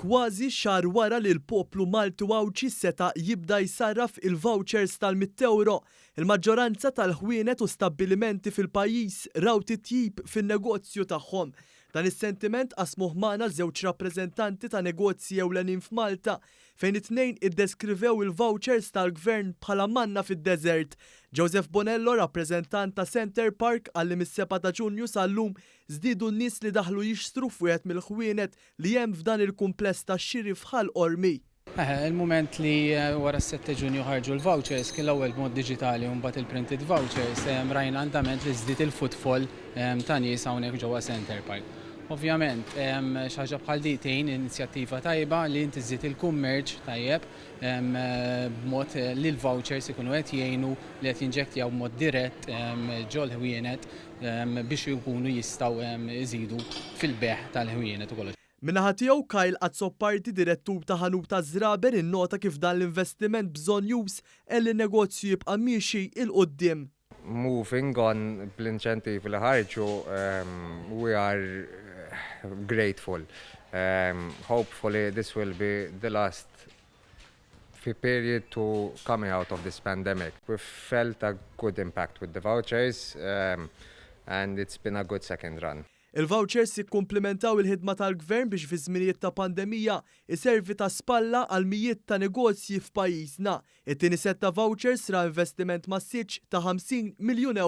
Kważi xahar wara li l-poplu Malti u Għawdxi seta' jibda jsarraf il-vouchers tal-€100, il-maġġoranza tal-ħwienet u stabbilimenti fil-pajjiż raw titjib fin-negozju tagħhom. Dan is-sentiment qasmuh magħna żewġ rappreżentanti ta' negozji ewlenin f'Malta, fejn it-tnejn iddeskrivew il-vouchers tal-Gvern bħala manna fid-deżert. Joseph Bonello, rappreżentant ta' Center Park, qal li mis-7 ta' Ġunju sal-lum żdiedu n-nies li daħlu jixtru f'wieħed mill-ħwienet li hemm f'dan il-kumpless tax-xiri f'Ħal Qormi. Eħe, il-mument li wara s-7 Ġunju ħarġu l-vouchers, kien l-ewwel b'mod diġitali u mbagħad il-printed vouchers, rajna andament li żdied il-footfall ta' nies hawnhekk ġewwa Center Park. Ovvjament, xi ħaġa bħal di tgħin, inizjattiva tajba li inti żżid il-kummerċ tajjeb b'mod li l-vouchers ikunu qed jgħinu li qed jinġektjaw b'mod dirett ġol-ħwienet biex ikunu jistgħu jżidu fil-bejgħ tal-ħwienet u kollox. Min-naħa tiegħu, Kyle Azzopardi, direttur ta' ħanut taż-żraben, innota kif dan l-investiment bżonnjuż għen lin-negozju jibqa' miexi 'l quddiem. Moving on bl-inċentivi li ħarġu, we are grateful. Hopefully this will be the last period to coming out of this pandemic. We've felt a good impact with the vouchers and it's been a good second run. Il-vouchers jikkumplimentaw il-ħidma tal-Gvern biex fi żminijiet ta' pandemija iservi ta' spalla għal mijiet ta' negozji f'pajjiżna. It-tieni set ta' vouchers ra investiment massiċ ta' €50 miljun.